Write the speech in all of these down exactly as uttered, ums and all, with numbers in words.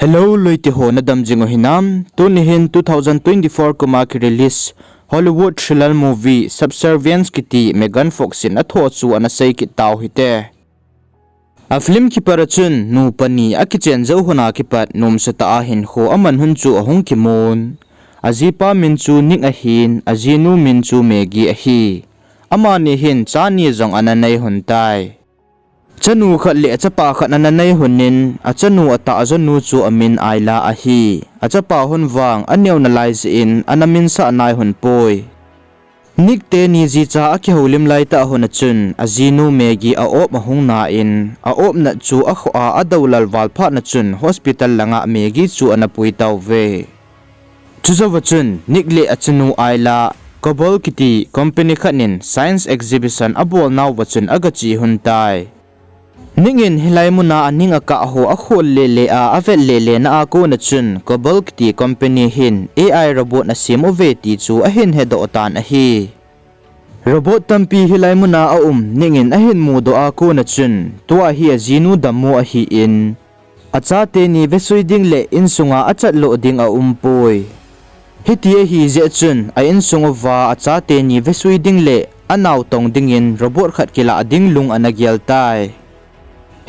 Hello, loite ho, nadam jing u hinam? Tuni hin two thousand twenty-four kum a ki release Hollywood thriller movie Subservience kiti Megan Fox in atho chu ana sei kit tau hite. A film kipat a chun nupa ni akichen jou hun a kipat nomsa tah a hinkho aman hun chu ahung kimun. Ajipa min chu Nick ahin, ajinu min chu Maggie ahi. Amani hin cha ni jong ana nei hun tai. Chanu khat le achapa khat ana nei hun in, achanu atah jonu chu amin Ayla ahi. Achapa hun vang aneo nalai jeh in ana minsah nai hun poi. Nick teni jicha akihoulim laitah hun a chun, ajinu Maggie a-op ahung na in, a-op nat chu akhoh a adoulal val phat na chun hospital langa Maggie chu ana pui tauve. Chujouva chun Nick le achanu Ayla, Cobalt kiti company khat in science exhibition abol nauva chun agache hun tai. Nick in hilai muna aning akah ho akhol lele a, avet lele na a kona chun Cobalt kiti company hin A I robot asem uve ti chu ahin hedoh tan ahi. Robot tampi hilai muna aum Nick in ahin mudoh a kona chun, tua hi ajinu dammo ahin, achate ni vesui ding le insunga achat loh ding aumpoi. Hiti ahi jeh chun, a insung uva achate ni vesui ding le anao tong dingin robot khat kilah ding lung ana gel tai.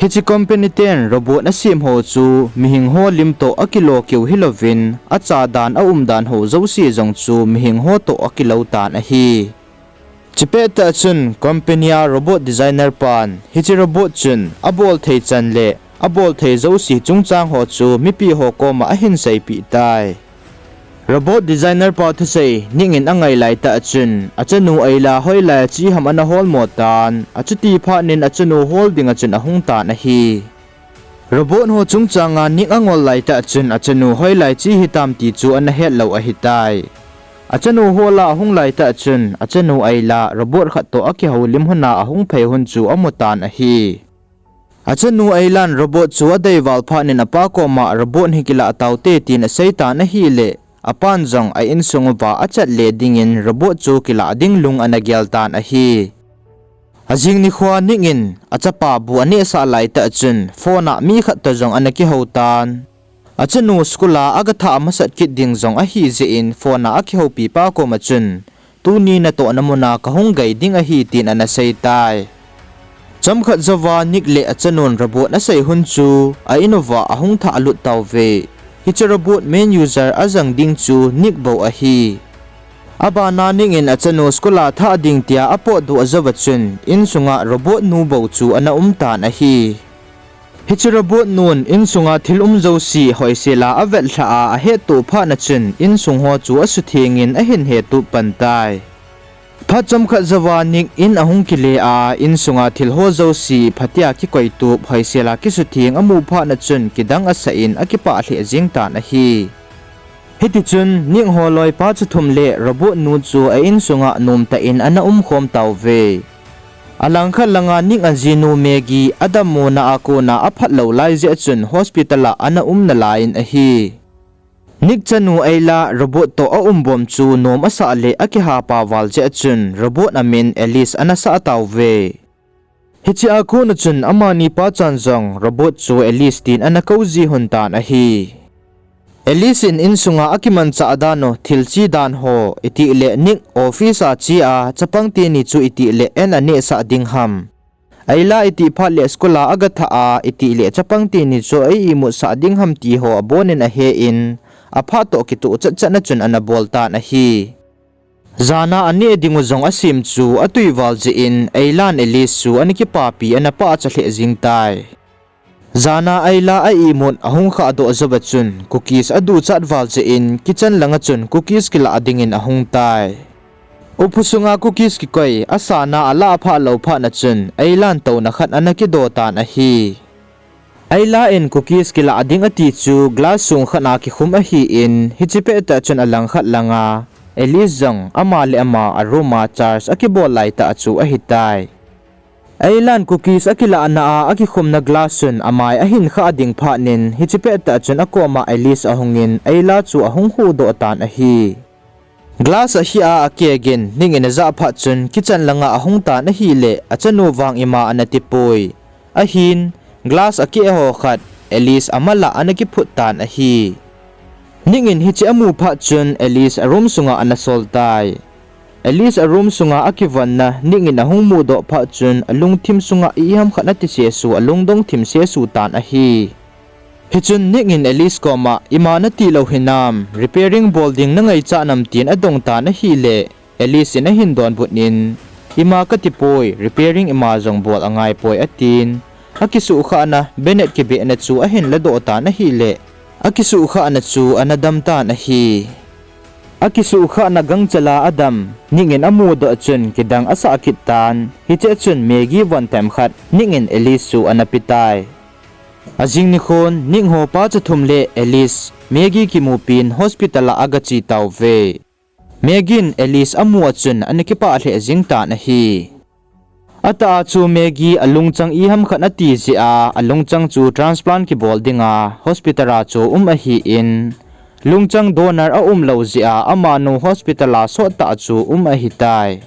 Hiche company ten robot asem ho chu mihing ho lim toh akilo keu hilouvin, acha dan aum dan ho jouse jong chu mihing ho toh akilou tan ahi. Chupet tah chun company a robot designer pan hiche robot chun abol thei chan le abol thei jouse chungchang ho chu mipi ho koma ahin seipeh tai. Robot designer pa thusei Nick in angai laitah chun, achanu Ayla hoilai a che ham ana holmo tan, achuti phat in achanu hol dinga chun ahung tan ahi. Robot ho chungchanga Nick angol laitah chun achanu hoilai che hitam ti chu ana hetlou ahitai. Achanu hol a ahung laitah chun achanu Ayla robot khat toh akihoulim hun a ahung phei hun chu amu tan ahi. Achanu Aylan robot chu adei val phat in apa koma robot hi kilah taute tin asei tan ahile, apan jong a insung uva achat le dingin robot chu kilah ding lung ana gel tan ahi. Ajing nikhoa Nick in achapa bu anehsah laitah chun phone a mi khat toh jong ana kihou tan. Achanu school a agathah amasat kit ding jong ahijeh in phone a akihoupi pa koma chun, tuni natohna muna kahung gai ding ahi tin ana sei tai. Chomkhat jouva Nick le achanun robot asei hun chu a in uva ahung thah lut tauve. Hiche robot main user ajang ding chu Nick bou ahi. Abana Nick in achanu school a thah ding tia apotdoh jouva chun insunga robot nu bou chu ana um tan ahi. Hiche robot nun insunga thil um jouse hoisel a avetlhah a ahettoh phat na chun insung ho chu asuthengin ahin hetup pan tai. Phat chomkhat jouva Nick in ahung kile a insunga thil ho jouse phatea kikoitup hoisel a kisutheng amu phat na chun kidang asah in akipah lheh jeng tan ahi. Hitichun Nick ho loipa chathum le robot nu chu a insunga nomtah in ana umkhom tauve. Alangkhat langa Nick ajinu Maggie adammona a kona aphatlou lai jeh chun hospital a ana um nalai in ahi. Nick chanu Ayla robot toh aumbom chu nom asah le akihapa val jeh chun robot amin Alice ana sah tauve. Hichea kona chun amani pachan jong robot chu Alice tin ana kou ji hun tan ahi. Alice in insunga akimanchah dan u thil che dan ho, itih le Nick office a che a chapang teni chu itih le an anehsah ding ham, Ayla itih phat le school a agathah a itih le chapang teni chu a-imutsah ding ham ti ho abonin ahe in, aphat toh kitoh chatchat na chun ana bol tan ahi. Jana aneh dingu jong asem chu atui val jeh in Aylan Alice chu ana kipapi ana pahcha lheh jeng tai. Jana Ayla a-imut ahung khahdoh jouva chun cookies aduchat val jeh in kitchen langa chun cookies kilah dingin ahung tai. Upa sunga cookies kikoi asana alah phah lou phat na chun Aylan touna khat ana kido tan ahi. Ayla in cookies kilah ding ati chu glass sung khat a kikhum ahin, hiche pettah chun alangkhat langa Alice jong ama le ama a room a charge akibol laitah chu ahitai. Aylan cookies akilahna a akikhumna glass chun amai ahin khah ding phatnin, hiche pettah chun akoma Alice ahungin Ayla chu ahung huhdoh tan ahi. Glass akhih a akeh gin Nick in ajah phat chun kitchen langa ahung tan ahileh, achanu vang ima ana tipoi. Ahin, glass akeh ho khat Alice ama lah ana kiphut tan ahi. Nick in hiche amu phat chun Alice a room sunga ana sol tai. Alice a room sunga akivonna Nick in ahung mudoh phat chun alungthim sunga iham khat ati sesu alungdong thim sesu tan ahi. Hichun Nick in Alice koma, "Ima nati lou hinam, repairing bol ding nangaichat nam?" tin adong tan ahile, Alice in ahin donbut in, "Ima kati poi, repairing ima jong bol angai poi," atin. Akisuhkhahna, Bennett kibehna chu ahin ladoh tan ahile, akisuhkhahna chu ana dam tan ahi. Akisuhkhahna gangchela adam, Nick in amudoh chun kidang asah kit tan, hiche chun Maggie von themkhat, Nick in Alice chu ana pe tai. Ajing nikhon, Nick ho pa cha thum le Alice, Maggie kimupin hospital a agache tauve. Maggie in Alice amu a chun ana kipah lheh jing tan ahi. Atah a chu Maggie alungchang iham khat ati jeh a, alungchang chu transplant kibol dinga hospital a chu um ahin, lungchang donor aum lou jeh a, amanu hospital a sottah chu um ahitai.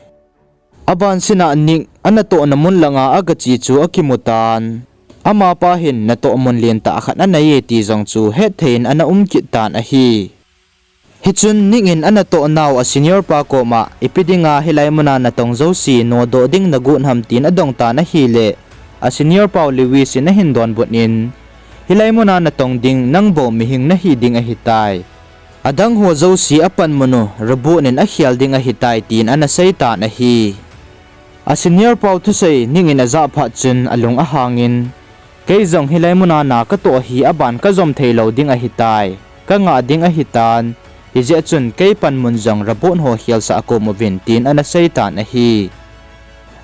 Abansina Nick anatohna mun langa agache chu akimu tan. Amapa hin natoh mun lentah khat anei e ti jong chu hetthei in ana um kit tan ahi. Hichun Nick in anatoh nau a senior pa koma, "Ipi dinga hilai muna natong jouse nodoh ding nagot ham?" tin adong tan ahile, a senior pau Lewis in ahin donbut in, "Hilai muna natong ding nang bou mihing nahi ding ahitai. Adang ho jouse apanmun u robot in akhel ding ahitai," tin ana sei tan ahi. A senior pau thusei Nick in ajah phat chun alung ahangin, "Kei jong hilai muna na katoh hi aban kajom thei lou ding ahitai, kangah ding ahitan, hijeh chun kei panmun jong robot ho khelsah a kom uvin," tin ana sei tan ahi.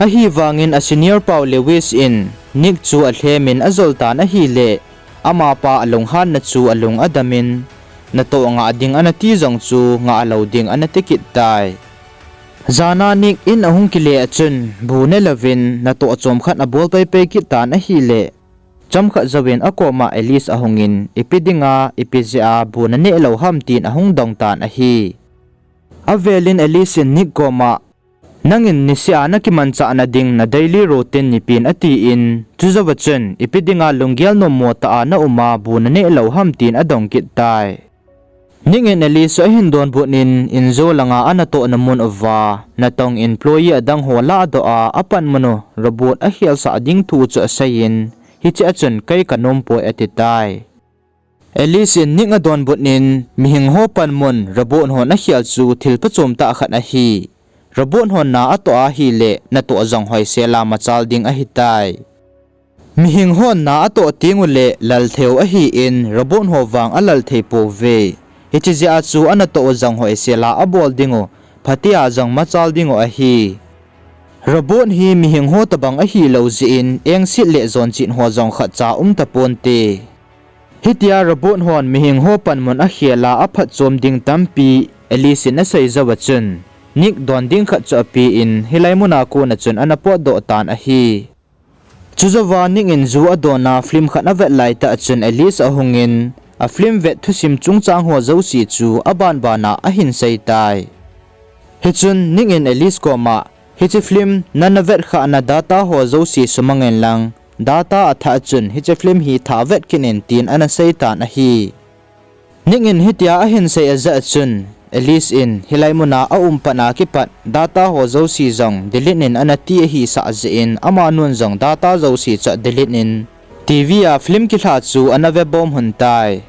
Ahivangin a senior pau Lewis in Nick chu alhem in ajol tan ahile, amapa alunghanna chu alung adam in, natoh ngah ding ana ti jong chu ngah lou ding ana ti kit tai. Jana Nick in ahung kile a chun, bu ne louvin natoh chomkhat abol peipei kit tan ahile, chomkhat jouvin akoma Alice ahungin, "Ipi dinga, ipi jeh a bu naneh lou ham?" tin ahung dong tan ahi. Avelin Alice in Nick koma, "Nangin niseh a nakimanchahna ding na daily routine nipin," atin, chujouva chun, "Ipi dinga lunggel nommo tah a naum a bu naneh lou ham?" tin adong kit tai. Nick in Alice chu ahin donbut in, injo langa anatohna mun uva natong employee adang ho lahdoh a, apanmun u robot akhelsah ding thu chu aseiyin, hiche a chun, "Kei kanom poi," ati tai. Alice in Nick adonbut in, "Mihing ho panmun robot hon akhel chu thil phachom tah khat ahi. Robot hon na atoh ahile, natoh jong hoisel a machal ding ahitai. Mihing hon na atoh teng ule lal thei u ahin, robot ho vang alal thei pouve. Hiche jeh a chu anatoh u jong hoisel a abol ding u, phatea jong machal ding u ahi. Robot hi mihing ho tobang ahilou jeh in, engset le jonchen ho jong khatcha um taponte." Hitia robot hon mihing ho panmun akhel a aphatchom ding tampi Alice in asei jouva chun, Nick don ding khat chu apen, hilai muna kona chun ana potdoh tan ahi. Chujouva Nick in ju adon a film khat avet laitah chun Alice ahungin, a film vet thusim chungchang ho jouse chu abanbana ahin seitai. Hichun Nick in Alice koma, "Hiche film nana vetkhahna data ho jouse sumangin lang, data athah chun hiche film hi thah vet kit in," tin ana seitan ahi. Nick in hitia ahin sei ajeh chun, Alice in hilai muna aum patna kipat data ho jouse jong delete in ana ti ahisah jeh in, amanun jong data jouse chu adelete in, TV a film kilhah chu ana vebom lhon tai.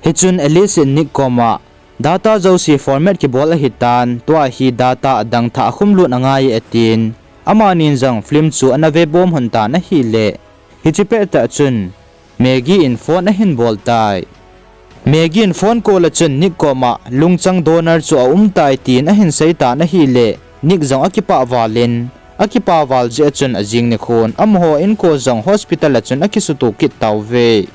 Hichun Alice in Nick koma, "Data jouse format kibol ahitan, tua hi data adang thah akhum lut angai e," atin, amanin jong film chu ana vebom lhon tan ahile, hiche pettah chun Maggie in phone ahin bol tai. Maggie in phone call a chun Nick koma, "Lungchang donor chu aum tai," tin ahin seitan ahile, Nick jong akipah val in, akipah val jeh chun ajing nikhon amaho inko jong hospital a chun akisuto kit tauve.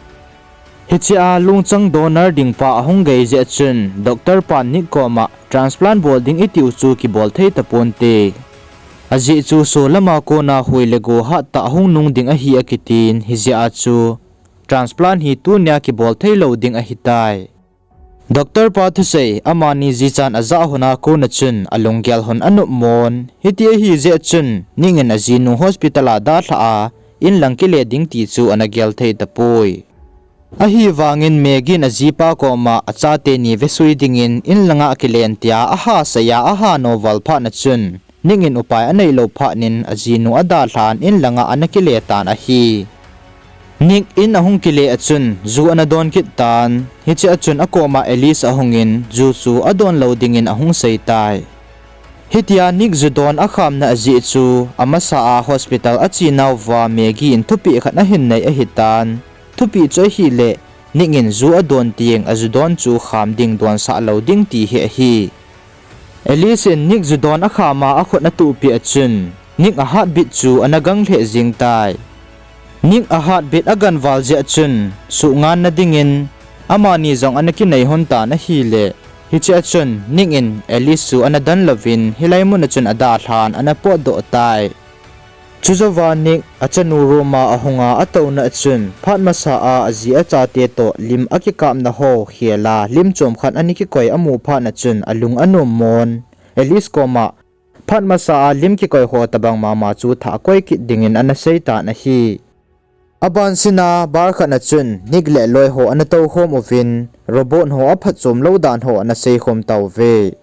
Hichea lungchang donor dingpa ahung gei jeh chun, doctor pan Nick koma, "Transplant bol ding itiu chu kibol thei taponte. Ajeh chu solama kona hui le go hattah ahung nung ding ahi," akitin, hijeh a chu transplant hi tunia kibol theilou ding ahitai. Doctor pa thusei, amani jichan ajah lhona kona chun alunggel lhon anopmon, hiti ahijeh chun Nick in ajinu hospital a dalhah a, inlang kile ding ti chu ana gel thei tapoi. Ahivangin Maggie in ajipa koma achate ni vesui dingin inlanga kilen tia ahasei a ahanoval phat na chun, Nick in upai aneilou phat in ajinu adalhan inlanga ana kile tan ahi. Nick in ahung kile a chun, ju ana don kit tan. Hiche a chun akoma Alice ahungin, ju chu adon lou dingin ahung sei tai. Hitia Nick ju don akhamna ajeh chu, amasa a hospital achenauva Maggie in thupeh khat ahin nei ahitan. Thupeh chu ahileh, Nick in ju adon teng aju don chu kham ding donsah lou ding ti hi ahi. Alice in Nick ju don akhama akhut atuhpeh a chun, Nick a heartbeat chu ana gang lheh jeng tai. Nick a heartbeat agang val jeh a chun, suhnganna dingin, amani jong ana kinei lhon tan ahileh. Hiche a chun, Nick in Alice chu ana dan louvin, hilai mun a chun adalhan ana potdoh tai. Chujouva Nick achanu room a ahunga atouna a chun, phat masa a aji achate toh lim akikapna ho khel a, lim chom khat ana kikoi amu phat na chun alung anom mon. Alice koma, phat masa a lim kikoi ho tobang mama chu thah koi kit dingin ana sei tan ahi. Abansina bar khat na chun Nick le loi ho ana toukhom uvin, robot ho aphatchom lou dan ho ana seikhom tauve.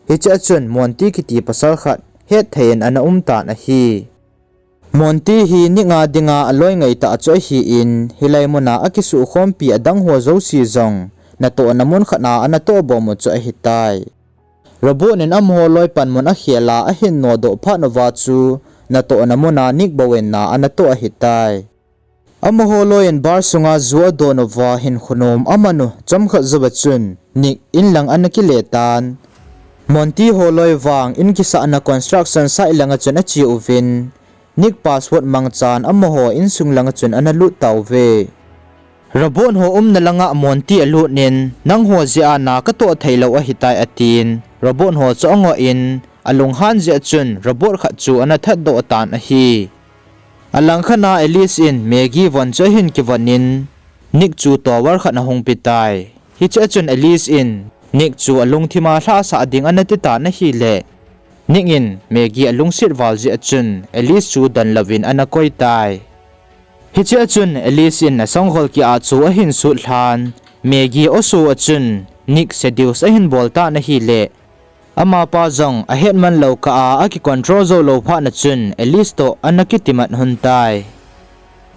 Hiche a chun Monty kiti pasal khat hetthei in ana um tan ahi. Monty hi Nick a dinga aloi ngaitah chu ahin, hilai muna akisuhkhompi adang ho jouse jong natohna mun khat a ana tohbom u chu ahitai. Robot in amaho loi panmun akhel a ahin nodoh phat uva chu, natohna muna Nick bou in na ana toh ahitai. Amaho loi in bar sunga ju adon uva hinkho nom aman u chomkhat jouva chun, Nick inlang ana kile tan. Monty ho loi vang in kisahna construction site langa chun ache uvin, Nick password mangchan amaho insung langa chun ana lut tauve. Robot ho umna langa Monty alut in, nangho jeh a na katoh theilou ahitai atin, robot ho chu angoh in, alunghan jeh a chun robot khat chu ana thatdoh tan ahi. Alangkhat a Alice in Maggie von chu ahin kivon in, Nick chu towel khat ahung petai. Hiche a chun Alice in Nick chu alungthim a lhahsah ding ana titan ahileh, Nick in Maggie alungset val jeh a chun Alice chu donlouvin ana koitai. Hiche a chun Alice in asangkhol keh a chu ahin sut lhan, Maggie oso a chun Nick seduce ahin bol tan ahileh, amapa jong ahetman lou kah a akicontrol joulou phat na chun Alice toh ana kitimat lhon tai.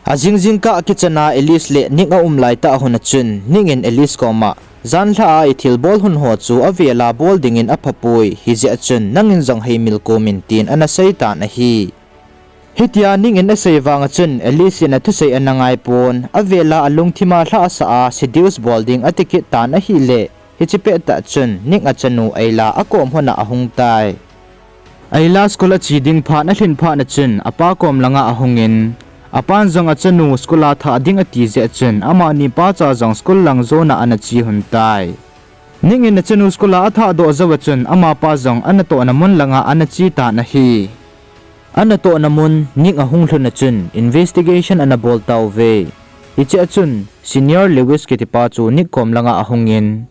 Ajing jingkah kichan a Alice le Nick aum laitah hun a chun Nick in Alice koma, janlhah a ithilbol lhon ho chu avel a bol dingin aphapoi, hijeh a chun nangin jong heimil komin tin ana seitan ahi. Hitia Nick in asei vang a chun Alice in athusei ana ngaipon, avel a alungthim a lhahsah a seduce bol ding ati kit tan ahileh, hiche pettah chun Nick achanu Ayla akom lhon a ahung tai. Ayla school ache ding phat alhin phat na chun apa kom langa ahungin, apan jong achanu school a thah ding ati jeh a chun amani pacha jong school lang jona ana che lhon tai. Nick in achanu school a athahdoh jouva chun amapa jong anatohna mun langa ana che tan ahi. Anatohna mun Nick ahung lhun a chun investigation ana bol tauve. Hiche a chun Senior Lewis kitipa chu Nick kom langa ahungin,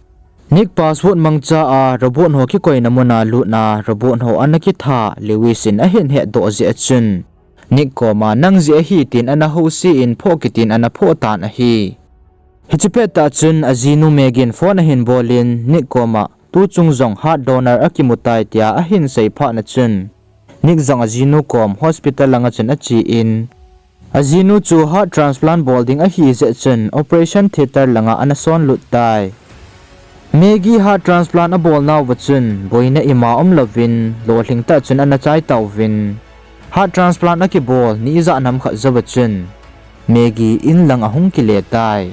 Nick password mangcha a robot ho kikoina muna lutna robot ho ana kitha Lewis in ahin hetdoh jeh a chun, Nick koma nang jeh ahi tin ana housen phoh kitin ana phoh tan ahi. Hiche pettah chun ajinu Maggie in phone ahin bol in Nick koma tuchung jong heart donor akimutai tia ahin sei phat na chun, Nick jong ajinu kom hospital langa chun ache in, ajinu chu heart transplant bol ding ahi jeh chun operation theatre langa ana sonlut tai. Maggie heart transplant abolnauva chun boina ima umlouvin lolhing tah chun ana chai tauvin, heart transplant akibol ni ijat ham khat jouva chun Maggie inlang ahung kile tai.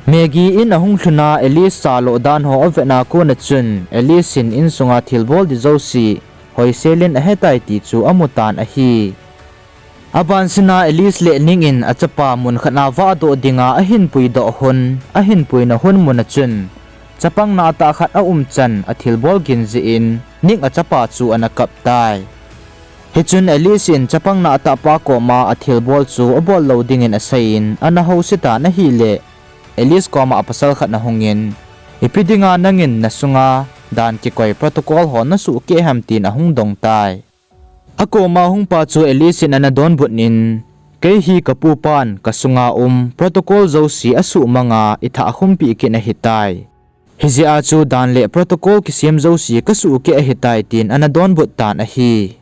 Maggie in ahung lhun a Alice chalo dan ho avetna kona chun Alice in insunga thilbol ding jouse hoisel in ahetai ti chu amutan ahi. Abansina Alice le Nick in achapa mun khat a vahdoh dinga ahin puidoh lhon, ahin puina lhon mun a chun chapang nahtah khat aumchan athilbol gin jeh in Nick achapa chu ana kap tai. Hichun Alice in chapang nahtahpa koma athilbol chu abol lou dingin aseiyin ana housetan ahileh, Alice koma apasal khat ahungin, ipi dinga nangin nasunga dan kikoi protocol ho nasuhkeh ham tin ahung dongtai. Akoma hungpa chu Alice in ana donbut in, Kei hi kapupan kasunga um protocol jouse asuhmanga itha akhumpi kit ahitai. Hijeh a chu dan le protocol kisem jouse kasuh kit ahitai, tin ana donbut tan ahi.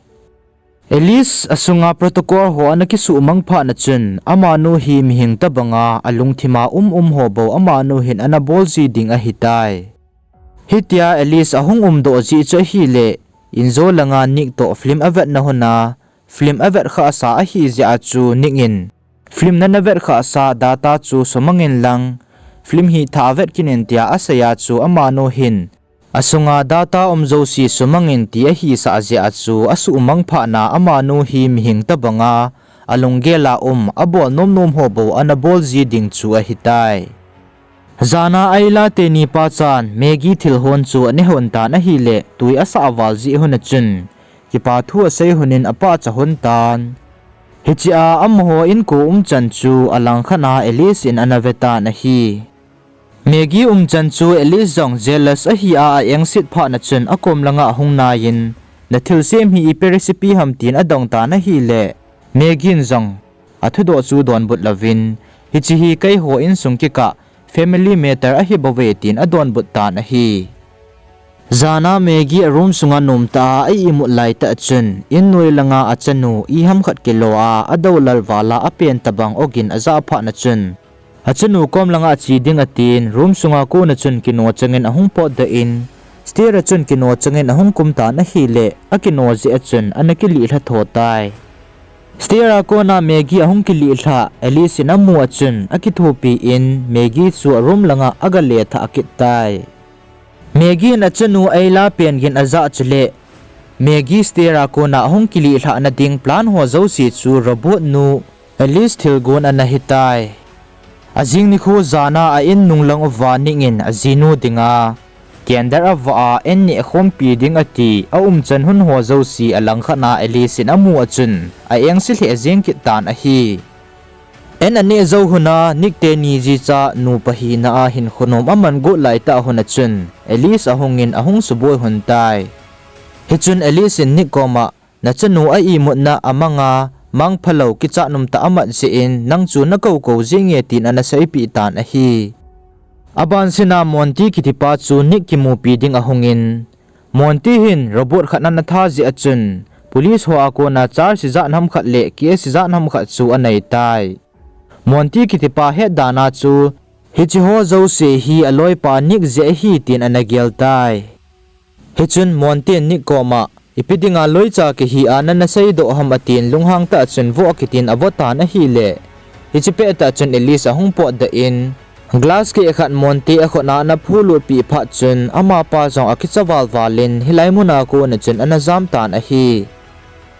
Alice asunga protocol ho ana kisuhmang phatna chun, amanu hi mihing tobanga alungthima um um ho bou amanu hin ana bolji ding ahitai. Hitia Alice ahung umdoh jeh chu ahile, injo langa Nick toh film avetna huna, film avet khahsa ahijeh a chu Nick in, film nana vet khahsa data chu sumangin lang, film hi thah avet kit in tia asei a chu amanu hin, asunga data um jouse sumangin ti ahisah jeh a chu asuhmang phatna amanu hi mihing tobanga alunggel a um, abol nomnom ho bou ana bolji ding chu ahitai. Jana Ayla teni pachan Maggie thil hon chu anehon tan ahile, tui asah val jeh huna chun, kipa thu asei hunin apahcha hon tan. Hichea amaho inko umchan chu alangkhat a Alice in ana vetan ahi. Maggie umchan chu Alice jong jealous ahi a a-engset phatna chun akom langa ahung naiyin, nathilsem hi ipi recipe ham tin adong tan ahile, Maggie in jong athudoh chu donbut louvin, hiche hi keiho insung kikah family matter ahibouve tin adonbut tan ahi. Jana Maggie a room sunga nomtah a a-imut laitah chun, innoi langa achanu iham khat kilo a adoulal val a apen tobang ogin ajah phatna chun, achanu kom langa che ding atin, room sunga kona chun kino changin ahung potdoh in, stair a chun kino changin ahung kum tan ahile, akino jeh a chun ana kilih lha tho tai. Stair a kona Maggie ahung kilih lhah Alice in amu a chun akithopi in Maggie chu a room langa agale thah kit tai. Maggie in achanu Ayla pen gin ajah chule, Maggie stair a kona ahung kilih lhahna ding plan ho jouse chu robot nu Alice thilgon ana hitai. Ajing nikho jana a in nunglang uva Nick in ajinu dinga candle avah a an nehkhompi ding ati aumchan hun ho jouse alangkhat a Alice in amu a chun a-engse lheh jeng kit tan ahi. An aneh jou huna Nick teni jicha nupa hina a hinkho nom aman got laitah huna chun Alice ahungin ahung suboi hon tai. Hichun Alice in Nick koma, nachanu a-imutna amanga mangphalou kichat nomtah amat jeh in nang chu nakou kou jenge tin ana seipeh tan ahi. Abansina Monty kitipa chu Nick kimupi ding ahungin, Monty hin robot khat ana tha jeh a chun police ho a kona charge ijat ham khat le case ijat ham khat chu anei tai. Monty kitipa hetdana chu, hicheho jouse hi aloipa Nick jeh ahi tin ana gel tai. Hichun Monty in Nick koma, ipi dinga loicha kihi a nana seidoh ham atin lunghang tah chun voh kitin avoh tan ahile, hiche pettah chun Alice ahung potdoh in, glass keh khat Monty akhut a ana phulut peh phat chun amapa jong akicha val val in hilai muna kona chun ana jam tan ahi.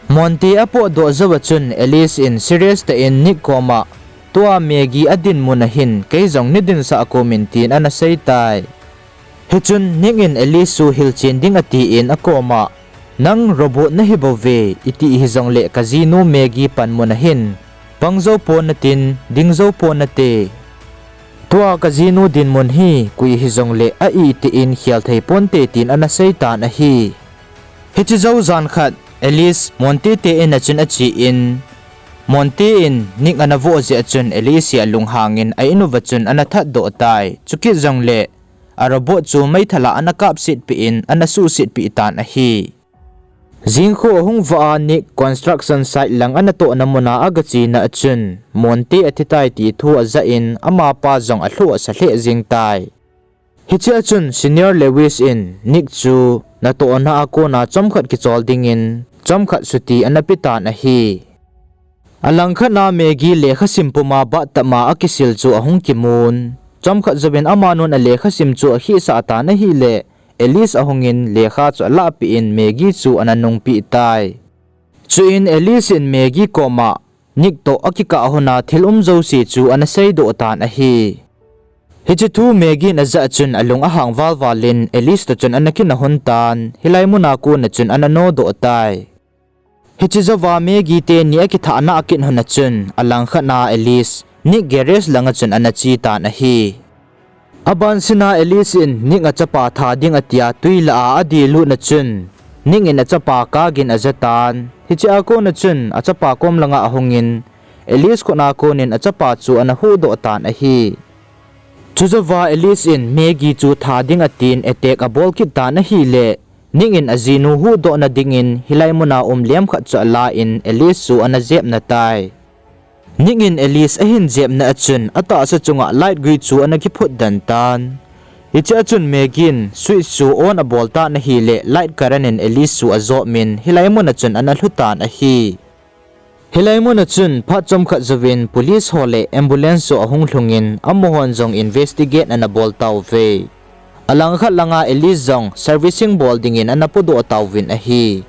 Monty apotdoh jouva chun Alice in serious tah in Nick koma, tua Maggie adinmun a hin kei jong neidinsah komin tin ana sei tai. Hichun Nick in Alice chu hilchen ding atin akoma, nang robot nahibouve, iti hijongle kajinu Maggie panmun a hin pang jou pon natin, ding jou pon nate. Tua kajinu dinmun hi koi hijongle a-iti in khel thei ponte tin ana sei tan ahi. Hiche jou jan khat Alice Monty te in a chun ache in, Monty in Nick ana voh jeh a chun Alice hi alunghangin a in uva chun ana thatdoh tai. Chukit jongle a robot chu meithal a ana kapsetpeh in ana suhsetpeh tan ahi. Jingkho ahung vah a Nick construction site lang ana tohna muna agachena a chun Monty athitai ti thu ajah in amapa jong alhoh asa lheh jeng tai. Hiche a chun Senior Lewis in Nick chu natohna a kona chomkhat kichol dingin chomkhat chuti ana petan ahi. Alangkhat a Maggie lekhasim puma bathtub a akisil chu ahung kimun. Chomkhat jouvin amanun alekhasim chu akhehsah tan ahile, Alice ahungin lekha chu alahpeh in Maggie chu ana nungpeh tai. Chuin Alice in Maggie koma, Nick toh akikah hon a thil um jouse chu ana seidoh tan ahi. Hiche thu Maggie in ajah chun alung ahang val val in Alice toh chun ana kinah hon tan, hilai muna kona chun ana nodoh tai. Hiche jouva Maggie teni akithah nah kit hon a chun, alangkhat a Alice Nick garage langa chun ana che tan ahi. Abansina Alice in Nick achapa tha ding atia twi lah a adilutna chun, Nick in achapa kagin aja tan. Hiche a kona chun achapa kom langa ahungin, Alice khutna konin achapa chu ana huhdoh tan ahi. Chujouva Alice in Maggie chu tha ding atin attack abol kit tan ahile, Nick in ajinu huhdohna dingin hilai muna um lem khat chu alan Alice chu ana jepna tai. Nick in Alice ahin jepna a chun atahsa chunga light gui chu ana kiphut den tan. Hichea chun Maggie in switch chu on abol tan ahile light current in Alice chu ajopmin hilai muna chun ana lhu tan ahi. Hilai muna chun phat chomkhat jouvin police ho le ambulance chu ahung lhungin amahon jong investigate ana bol tauve. Alangkhat langa Alice jong servicing bol dingin ana podoh tauvin ahi.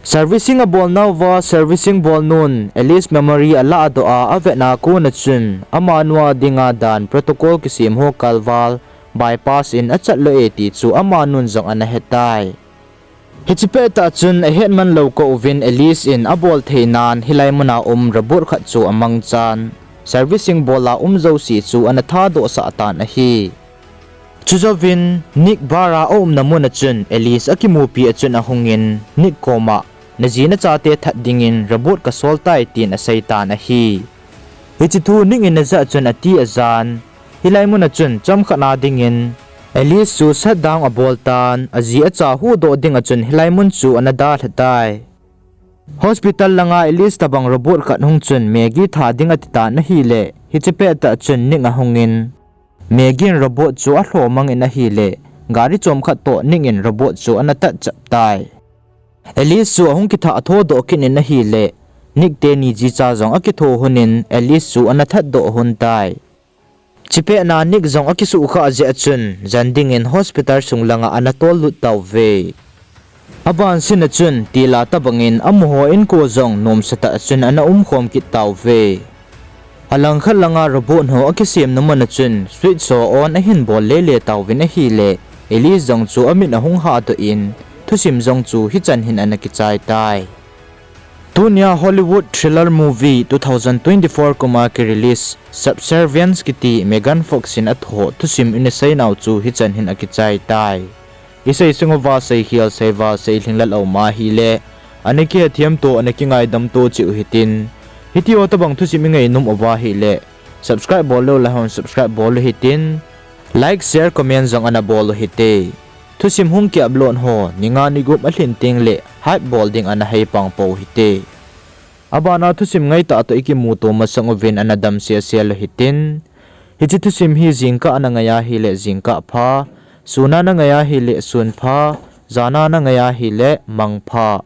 Servicing abolnauva servicing bolnun Alice memory alahdoh a avetna kona chun amanu a dinga dan protocol kisem ho kalval bypass in achat lou e ti chu amanun jong ana hetai. Hiche pettah chun ahetman lou kouvin Alice in abol theinan hilai muna um robot khat chu amangchan servicing bola um jouse chu ana thadohsah tan ahi. Chujouvin Nick bar a aumna muna chun Alice akimupi a chun ahungin Nick koma, naji nachate that dingin robot kasol tai tin aseitan ahi. Hiche thu Nick in ajah chun ati ajan. Hilai muna chun chomkhat na dingin Alice chu shutdown abol tan, aji acha huhdoh dinga chun hilai mun chu ana dalha tai. Hospital langa Alice tobang robot khat hung chun Maggie tha ding atitan ahile, hiche pettah chun Nick ahungin Maggie in robot chu alhomangin ahile, gari chomkhat toh Nick in robot chu ana tatchap tai. Alice chu ahung kithah thodoh kit in ahile, Nick teni jicha jong akitho hunin Alice chu ana thatdoh hun tai. Chipehna Nick jong akisuhkhah jeh a chun jan dingin hospital sung langa ana tollut tauve. Abansina chun tila tobangin amaho inko jong nomsatah a chun ana umkhom kit tauve. Alangkhat langa robot ho akisemna muna chun switch ho on ahin bol lele tauvin ahile, Alice jong chu amit ahung hahdoh in, thusim jong chu hichan hin ana kichai tai. Tunia Hollywood thriller movie two thousand twenty-four kuma kirelease Subservience kiti Megan Fox in atho thusim ina seinau chu hichan hin akichai tai. Isei sunguva seikhel seival seilhinglel aum ahile, ana kihethiam to, ana kingaidam to cheh u hitin. Hitiho tobang thusim ingainom uva ahile, subscribe bol lou laihon subscribe bol u hitin, like, share, comment jong ana bol u hite. Thusim hung ki upload ho ninga nigup alhin tengle hype bol ding ana heipang pou hite. Abana thusim ngaitah toh ikimuto masang uvin ana damsel sel u hitin. Hiche thusim hi jingkah ana ngai ahile jingkah pha, suna nangai ahile sun pha, jana nangai ahile mang pha.